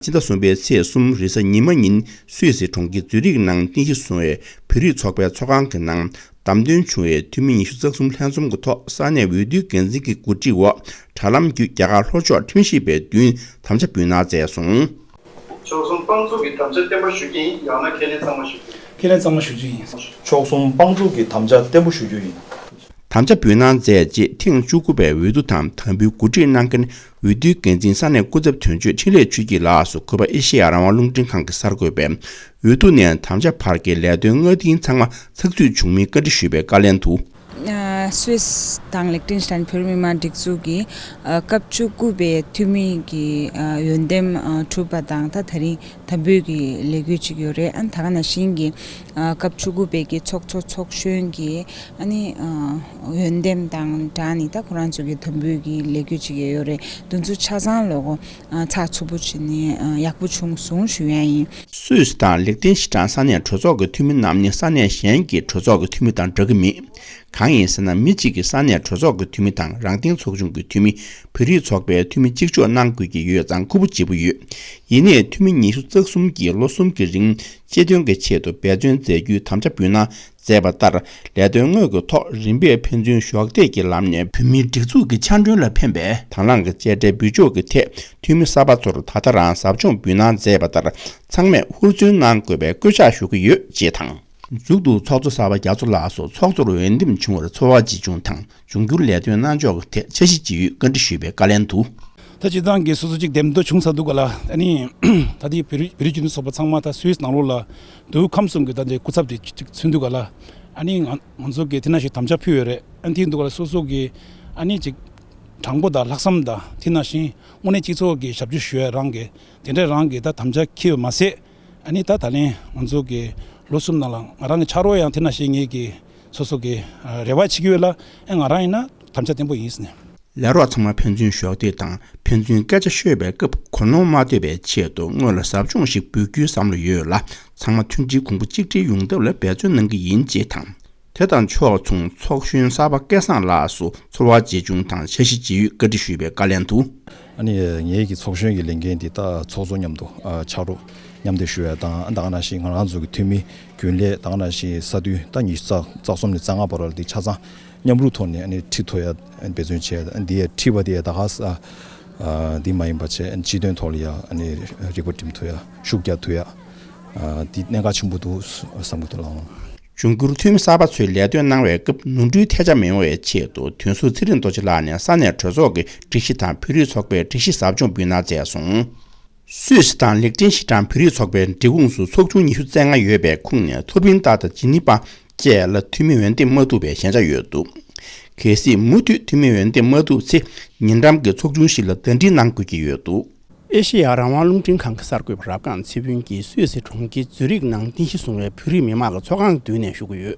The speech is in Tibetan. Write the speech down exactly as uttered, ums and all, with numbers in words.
ཕྱི་ཟླ་གསུམ་པའི་ཚེས་གསུམ་རེས་གཟའ་ཉི་མ་ཉིན་སུད་སི་གྲོང་ཁྱེར་ཛུ་རིག་ནང་རྟེན་གཞི་བཟུང་བའི་བོད་རིགས་ཚོགས་པའི་ཚོགས་ཁང་གི་ནང་བདམས་ཐོན་བྱུང་བའི་འཐུས་མི་ཉི་ཤུ་རྩ་གསུམ་ལྷན་འཛོམས་ཀྱི་ཐོག་ས་གནས་འོས་བསྡུའི་འགན་འཛིན་གྱི་གོ་སྒྲིག་འོག་དྲ་ལམ་བརྒྱུད་རྒྱ་གར་ལྷོ་ཕྱོགས་ཁྲིམས་ཞིབ་པའི་མདུན་དམ་བཅའ་འབུལ་གནང་མཛད་སོང་། ཕྱོགས་གསུམ་དཔང་བཙུགས་ཀྱི་དམ་བཅའ་བརྟན་པོ་ཞུ་རྒྱུ་ཡིན། ཡང་ན་ཁས་ལེན་གཙང་མ་ཞུ་རྒྱུ་ཡིན། ཁས་ལེན་གཙང་མ་ཞུ་རྒྱུ་ཡིན། ཕྱོགས་གསུམ་དཔང་བཙུགས་ཀྱི་དམ་བཅའ་བརྟན་པོ་ཞུ་རྒྱུ་ཡིན། དམ་བཅའ་འབུལ་གནང་མཛད་རྗེས་ཐེངས་བཅུ་དགུ་པའི་འོས་བསྡུ་དང་དམ་འབུལ་གོ་སྒྲིག་གནང་མཁན་འོས་བསྡུའི་འགན་འཛིན་ས་གནས་སྐུ་ཚབ་དོན་གཅོད་འཕྲིན་ལས་ཆོས་སྐྱིད་ལགས་སུ་གུས་པ་ཨེ་ཤེ་ཡ་རང་དབང་རླུང་འཕྲིན་ཁང་གིས་གསར་འགོད་པས། འོས་བསྡུ་ནས་དམ་བཅའ་བར་གྱི་ལས་དོན་སྔ་རྟིང་ཚང་མ་ཚགས་ཚུད་བྱུང་མིན་བཀའ་འདྲི་ཞུས་པའི་བཀའ་ལན་དུ། ཨ། སུད་སི་དང་ལིག་ཏེན་ཤི་ཏན་བོད་རིགས་མི་མང་སྒྲིག་འཛུགས་ཀྱི་ཨ། སྐབས་བཅུ་དགུ་པའི་འཐུས་མི་གི་ཨ། འོས་འདེམས་ཨ། གྲུབ་པ་དང་ད་ད་རིང་དམ་འབུལ་གྱི་ལས་འགུལ་ཅིག་ཡོད་རེད། ཨ། ད་ག་ནང་བཞིན་གྱི་ཨ། སྐབས་བཅུ་དགུ་པའི་གི་ཚོགས་གཙོ་ཚོགས་གཞོན་གྱི་ཨ་ནི་ཨ། འོས་འདེམས་དང་སྦྲགས་ནས་ད་ཁོ་རང་ཚོ་གི་དམ་འབུལ་གྱི་ལས་འགུལ་ཅིག་ཡོད་རེད། དེ་ཚོ་ཆ་ཚང་ལོག་གོ་ཨ། ཚགས་ཚུད་པོ་བྱས་ནས་ཨ། ཡག་པོ་བྱུང་སོང་ཞུ་ཡ་ཡིན། སུད་སི་དང་ལིག་ཏེན་ཤི་ཏན་ས་གནས་གྲོས་ཚོགས་ཀྱི་འཐུས་མི་རྣམས་ནི་ས་གནས་གཞན་གྱི་གྲོས་ཚོགས་ཀྱི་འཐུས་མི་དང་འདྲ་གི་མེད། གང་ཡིན་ཟེར་ན། མི་གཅིག་གིས་ས་གནས་གྲོས་ཚོགས་ཀྱི་འཐུས་མི་དང་རང་བདེན་ཚོགས་ཆུང་གི་འཐུས་མི། བོད་རིགས་ཚོགས་པའི་འཐུས་མི་གཅིག་ལྕོགས་གནང་དགོས་ཀྱི་ཡོད་ཙང་ཁུར་པོ་ལྗིད་པོ་ཡོད། ཡིན་ནའི་འཐུས་མི་ཉི་ཤུ་རྩ་གསུམ་གྱིས་ལོ་གསུམ་གྱི་རིང་སྤྱི་དོན་གྱི་ཆེད་དུ་འབད་བརྩོན་མཛད་རྒྱུའི་དམ་བཅའ་འབུལ་གནང་མཛད་པ་ལྟར། ལས་དོན་དངོས་ཀྱི་ཐོག་རིམ་པས་ཕན་ཚུན་གཞོགས་འདེགས་ཀྱི་ལམ་ནས་བོད་མིའི་སྒྲིག་འཛུགས་ཀྱི་ཕྱག་མགྲོན་ལ་ཕན་པའི་དང་བླངས་ཀྱི་དཔྱ་ཁྲལ་འབུལ་ཕྱོགས་ཀྱི་ཐད་འཐུས་མི་གསར་པ་ཚོར་ད་ལྟ་རང་ཟབ་སྦྱོང་འབུལ་གནང་མཛད་པ་ལྟར་ཚང་མས་ཧུར་བརྩོན་གནང་དགོས་པའི་སྐུལ་ལྕག་ཞུ་གི་ཡོད་ཅེས་དང་། མཇུག་ཏུ་ཚོགས་གཙོ་གསར་པ་རྒྱ་མཚོ་ལགས་སུ་ཚོགས་གཙོར་འོས་འདེམས་བྱུང་བར་ཚོར་བ་ཇི་བྱུང་དང་། འབྱུང་འགྱུར་ལས་དོན་གནང་ཕྱོགས་ཀྱི་ཐད་འཆར་གཞི་ཇི་ཡོད་བཀའ་འདྲི་ཞུས་པའི་བཀའ་ལན་དུ། ད་སྤྱིར་བཏང་གི་སོ་སོ་གཅིག་འདེམས་ཐོན་བྱུང་ཚར་འདུག་ག་ལ། ཨ་ནི་ད་ལྟའི་བོད་རིགས་བོད་རིགས་སྤྱི་མཐུན་ཚོགས་པ་ཚང་མ་ད་སུད་སི་ནང་ལོགས་ལ་མདོ་དབུས་ཁམས་གསུམ་གྱི་ད་ལྟའི་སྐུ་ཚབ་དེ་གཅིག་གཅིག་མཚོན་འདུག་ག་ལ། ཨ་ནི་ང་ང་ཚོ་གི་དེ་ནང་བཞིན་དམ་བཅའ་ཕུལ་ཡོད་རེད། ཨ་ནི་དེ་འདུག་ག་ལ། སོ་སོ་གི་ཨ་ནི་ཅིག་དྲང་པོ་དང་ལྷག་བསམ་དང་དེ་ནང་བཞིན་དངོས་གནས་སྤྱི་ཚོགས་ཀྱི་ཞབས་ཞུ་ཞུ་ཡ་རང་གི་དེ་འདྲ་རང་གི་ད་དམ་བཅའ་འཁྱེར་ཡོད་མ་ཟད། ཨ་ནི་ད་ད་ལན་ང་ཚོ་གི་ལོ་གསུམ་ནང་ལ་ང་རང་གི་ཕྱག་རོགས་ཡང་དེ་ནང་བཞིན་ངེད་ཀྱི་སོ་སོ་གི་ཨ་རེ་བ་བྱེད་ཀྱི་ཡོད་ལ། ཨེ་ང་རང་ཡིན་ན་དམ་བཅའ་བརྟན་པོ་ཡིན་ཟེར་ནས། ལས་རོགས་ཚང་མ་ཕན་ཚུན་གཞོགས་འདེགས་དང་ཕན་ཚུན་སྐད་ཆ་ཤོད་པའི་སྐབས་གོ་ནོར་མ་ཐེབས་པའི་ཆེད་དུ་སྔོན་ལ་ཟབ་སྦྱོང་ཞིག་འབུལ་རྒྱུའི་བསམ་བློ་ཡོད་ལ། ཚང་མ་མཐུན་སྒྲིལ་གོང་བུ་གཅིག་སྒྲིལ་ཡོང་ཐབས་ལ་འབད་བརྩོན་གནང་གི་ཡིན་ཅེས་དང་། དེ་དང་ཕྱོགས་མཚུངས་ཚོགས་གཞོན་གསར་པ་སྐལ་བཟང་ལགས་སུ་ཚོར་བ་ཇི་བྱུང་དང་འཆར་གཞི་ཇི་ཡོད་བཀའ་འདྲི་ཞུས་པའི་བཀའ་ལན་དུ། ཨ་ནི་ངེད་ཀྱི་ཚོགས་གཞོན་གྱི་ལས་འགན་འདི་ད་ཚོགས་གཙོ་མཉམ་དུ་ཨ་ཕྱག་རོགས་མཉམ་འདེགས་ཞུ་ཡ་དང་། ད་ག་ནང་བཞིན་ང་རང་ཚོ་གི་འཐུས་མི་རྒྱུན་ལས། ད་ག་ནང་བཞིན་ས་འཐུས་ད་ཉི་ཤུ་རྩ་རྩ་གསུམ་ནས་རྩ་ལྔ་བར་ལ་འདི་ཆ་ཚང་མཉམ་རུབ་ཐོག་ནས་ཨ་ནི་ཁྲིད་ཐུབ་ཡ་འབད་བརྩོན་བྱས། ཨ་འདི་ཡ་ཁྲིད་པ་འདི་ཡ་ད་ག་ས་ཨ་འདི་མ་ཡིན་པ་བྱས། ཨ་སྤྱི་དོན་ཐོག་ལ་ཡ་ཨ་ནི་རིག་པ་སྒྲིམ་ཐུབ་ཡ། ཤུགས་རྒྱག་ཐུབ་ཡ། ཨ་འདི་གནད་འགག་ཆེན་པོ་འདུག་བསམ་གྱི་འདུག་ལགས། འབྱུང་འགྱུར་འཐུས་མི་གསར་པ་ཚོས་ལས་དོན་གནང་བའི་སྐབས་ནོར་འཁྲུལ་ཐལ་ཆ་མི་ཡོང་བའི་ཆེད་དུ་དོན་ཟུར་ཚེ་རིང་རྡོ་རྗེ་ལགས་ནས་ས་གནས་གྲོས་ཚོགས་ཀྱི་སྒྲིག་གཞི་དང་བོད་རིགས་ཚོགས་པའི་སྒྲིག་གཞི་ཟབ་སྦྱོང་འབུལ་གནང་མཛད་སོང་། སུད་སི་དང་ལིག་ཏེན་ཤི་ཏན་བོད་རིགས་ཚོགས་པའི་སྒྲིག་ཁོངས་སུ་ཚོགས་ཆུང་ཉི་ཤུ་རྩ་ལྔ་ཡོད་པའི་ཁོངས་ནས་ཐོར་བིན་ཏཱ་དང་ཇི་ནི་པ་བཅས་ལ་འཐུས་མི་འོས་འདེམས་མ་ཐུབ་པའི་ཞན་ཆ་ཡོད་འདུག། གལ་སྲིད་མུ་མཐུད་འཐུས་མི་འོས་འདེམས་མ་ཐུབ་ཚེ། ཉེ་འགྲམ་གྱི་ཚོགས་ཆུང་ཞིག་ལ་ཟླ་སྒྲིལ་གནང་དགོས་ཀྱི་ཡོད་འདུག། ཨེ་ཤེ་ཡ་རང་དབང་རླུང་འཕྲིན་ཁང་གི་གསར་འགོད་པ་རབ་སྒང་ཚེ་ཕུན་གྱིས་སུད་སི་གྲོང་ཁྱེར་ཛུ་རིག་ནང་རྟེན་གཞི་བཟུང་བའི་བོད་རིགས་མི་མང་གི་ཚོགས་ཁང་གི་མདུན་ནས་ཞུ་གི་ཡོད།